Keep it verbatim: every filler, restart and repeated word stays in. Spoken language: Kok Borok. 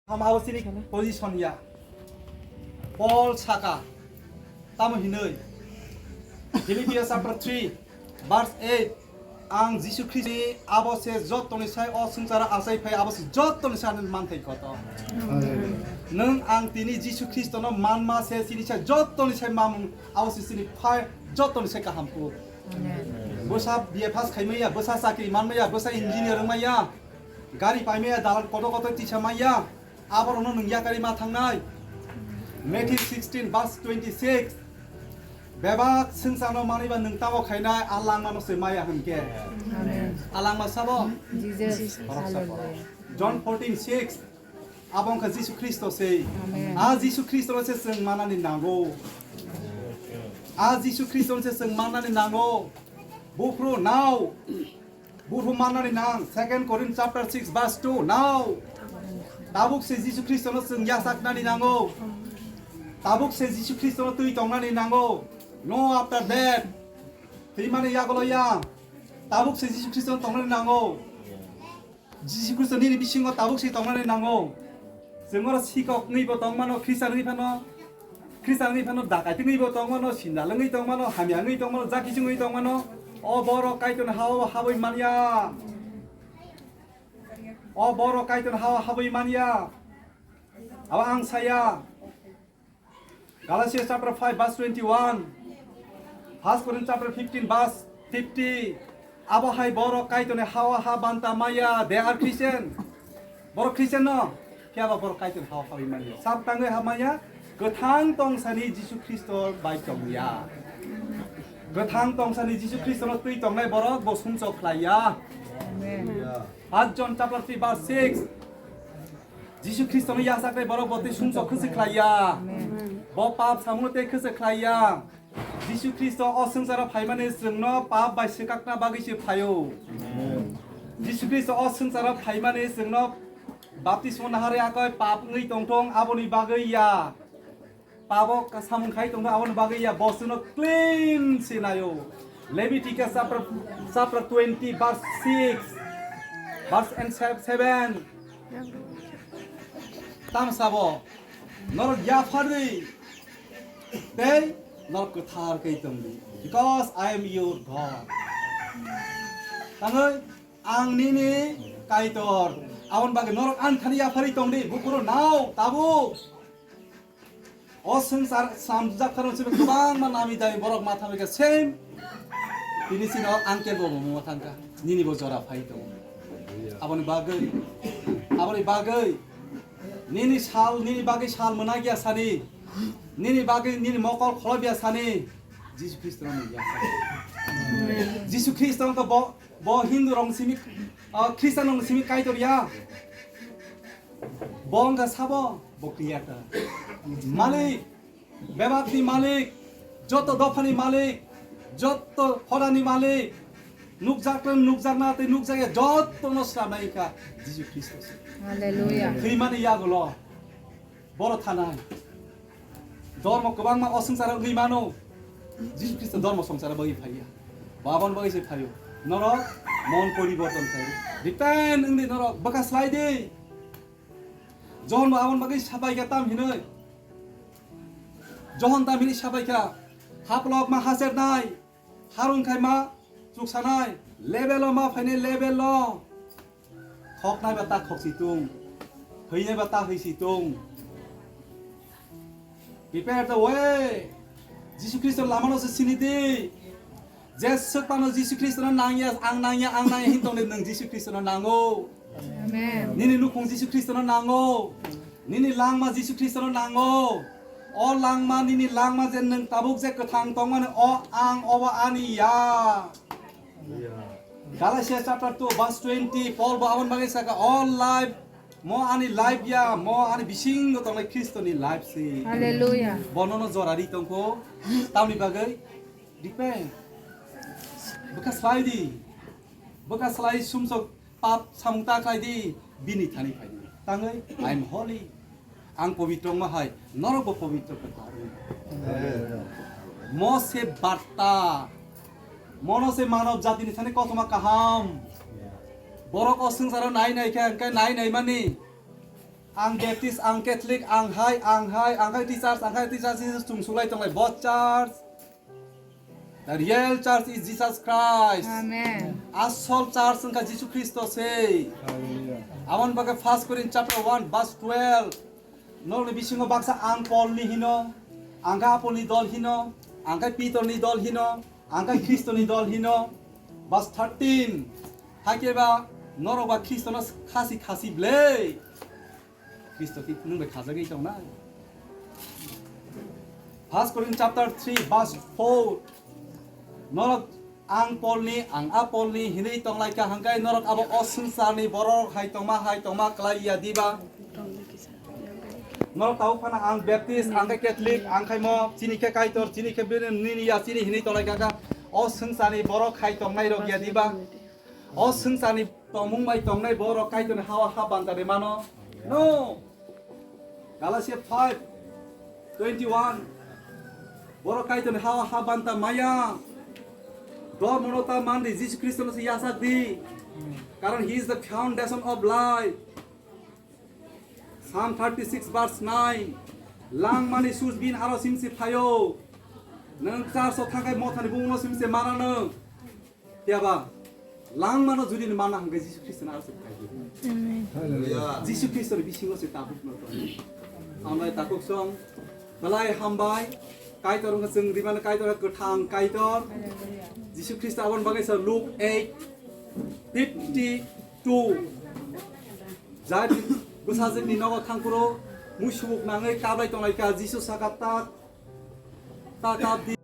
Ham abo chini position ya. Paul saka, tamo hinoi, Philippians chapter three, verse eight, "Ang Jisu Khristo ni abo se jotoni sai o swngcharo achai phai, abo se jotoni sai ani manthai koto." Nwng ang tini Jisu Khristo no manma se chini sai jotoni sai mamung, abo se chini phai jotoni sai kaham kuk. Bwsa B A pass khaimaya, bwsa chakri manmaya, bwsa engineer wngmaya, gari paimaya, dalan kotor kotor tisa maya, aborokno nwng yakarwi ma thangnai. Matthew sixteen verse twenty-six, "Bebak swngcharno manwiba nwng tamo khainai, a langmano se maya hwnkhe." A langma sabo? Jesus. Borok sabo. Hallelujah. John fourteen six, abo wngkha Jisu Khristo se. Amen. A Jisu Khristono se chwng manani nango. A Jisu Khristono se chwng manani nango. Buphuru nao. Buphuru manani nang. Second Corinth chapter six verse two. Nao. Tabuk se Jisu Khristono chwng yachaknani nango. Tabuk se Jisu Khristono twi tongnani nango. No after death. Thwimani yagulo ya. Tabuk se Jisu Khristono tongnani nango. Jisu Khristo nini bisingo tabuk se tongnani nango. Chwng oro sikok wngwi bo tongmano, Khristian wngwi phano, Khristian wngwi phano, dakaiti wngwi bo tongmano, sindal wngwi tongmano, hamya wngwi tongmano, jaki wngwi tongmano. O borok Kaitorni ha-o habwi manya. O borok Kaitorni ha-o habwi manya. Abo ang saya. Galatians chapter five verse twenty-one, First Corinthians chapter fifteen verse fifty, abo hai borok Kaitorni ha-o ha banta maya, they are Christian. Borok Christian no, phiya ba borok Kaitorni ha-o ha maya. Sab tangwi ha maya, kwthang tongsani Jisu Khristo bai tongya. Kwthang tongsani Jisu Khristono twi tongnai borok bo sumsok khlaiya. Amen. First John chapter three verse six, Jisu Khristono yachaknai borok bo tei sumsok khwswk khlaiya. Amen. Bo pap samungno tei khwswk khlaiya. Jisu Khristo o swngcharo phaimani chwngno pap bai swkakna bagwi se phaio. Amen. Jisu Khristo o swngcharo phaimani chwngno baptismo naharwi akoi pap wngwi tongthong aboni bagwi ya. Pabo ka samung khai tongma aboni bagwi ya bosuno clean se nayo. Leviticus chapter, chapter twenty verse six, verse and sev-, seven. Tam sabo, norok yapharwi tei norok kwthar khe tongdi, because I am your God. Tangwi ang nini Kaitor. Aboni bagwi norok ani thani yapharwi tongdi, buphuru nao tabuk. O swngchar samjak tharo simi kwbangma nami dami borok ma thangwi kha same. Tini chini o uncle bo omo thangkha. Nini bo jora phai tongo. Aboni bagwi, aboni bagwi nini sal, nini bagwi sal mwnakya sani, nini bagwi nini mokol kholobya sani Jisu Khristo no nungya sani. Jisu Khristo no bo, bo Hindu rong simi, ah, Khristian rong simi Kaitor ya. Bo wngkha sabo, bo Creator. Malik, bebakni Malik, joto dophani Malik, joto hodani Malik, nukjak tei nukjakna tei nukjakya jotono swnamnai wngkha Jisu Khristo se. Hallelujah. Thwimani yagulo boro thanai. Dormo kwbangma o swngcharo wngwi mano. Jisu Khristo dormo swngcharo bagwi phaiya. Babon bagwi se phaio. Norok mon poriborton khai. Repent wngdi norok bwkha slai di. Johon bo aboni bagwi sabaikha tam hinwi. Johon tam hinwi sabaikha. Haplok ma hachernai. Harung khai ma chuksanai. Level o ma phainai level o. Thoknai ba ta thok si tung. Hwinai ba ta hwi si tung. Prepare the way. Jisu Khristo lamano se sini di. Je swkmano Jisu Khristono nangya, ang nangya, ang nangya hin tongdi, nwng Jisu Khristono nango. Amen. Nini nukhung Jisu Khristono nango. Nini langma Jisu Khristono nango. O langma, nini langma je nwng tabuk je kwthang tongmani, o ang, obo ani ya. Galatians chapter two verse twenty, Paul bo aboni bagwi saka, "All life, mo ani life ya, mo ani bisingo tongnai Khristoni life se." Hallelujah. Bonono jora ri tongkho, tamni bagwi repent. Bwkha slai di. Bwkha slai sumsok pap samung ta khlai di, bini thani phai di. Tangwi, "I am holy." Ang pobitro wngma hai, norokbo pobitro khe kwrwi. Mo se barta, mono se manob jatini thani kothoma kaham. Borok o swngcharo nai nai khe, hwnkhe nai nai mani. Ang Baptist, ang Catholic, ang hai, ang hai, ang hai teachers, ang hai teachers, Jesus chung sulai tonglai bo church. The real church is Jesus Christ. Amen. Asol church wngkha Jisu Khristo se. Hallelujah. Amon bagwi First Corinth chapter one verse twelve. Norokni bisingo baksa ang Paul ni hino, ang khe Apol ni dol hino, ang khe Pitor ni dol hino, ang khe Khristo ni dol hino. Verse thirteen. Hakhe ba norok ba Khristo no khasi khasi ble. Khristo ki nwng bai khajagwi tong na. First Corinth chapter three verse four. Norok ang Paul ni, ang Apol ni hinwi tong lai kha, hwnkhe norok abo o swngchar ni borok hai tongma, hai tongma klai ya diba? Norok tabuk phano ang Baptist, ang khe Catholic, ang khe mo, chini khe Kaitor, chini khe bini, nini ya, chini hinwi tong lai kha, o swngchar ni borok hai tong nai rok ya diba? O swngchar ni tongmung bai tongnai borok Kaitor ni hao ha banta de mano? No. Galatia five twenty-one. Borok Kaitor ni hao ha banta maya. Dormo no ta man di, Jisu Khristo no se yasak di. Karon he is the foundation of life. Psalm thirty-six verse nine. Langmani sus bini aro simse phaio. Nwng church o thangkhai mothani bumungno simse mana nwng. Phiya ba langmano judi ni mana hwnkhe Jisu Khristo ni aro se phai. Amen. Hallelujah. Jisu Khristo ni bisingo se tabuk no tong. Hambai tabuk song. Belai hambai. Kaitor wngkha chwng rimani Kaitor, kwthang Kaitor. Jisu Khristo aboni bagwi sa Luke eight fifty-two. Jai bwsajwkni nogo thangphuru muisubuk nangwi kablai tonglaikha, Jisu sakha, "Tak, tak, tak di."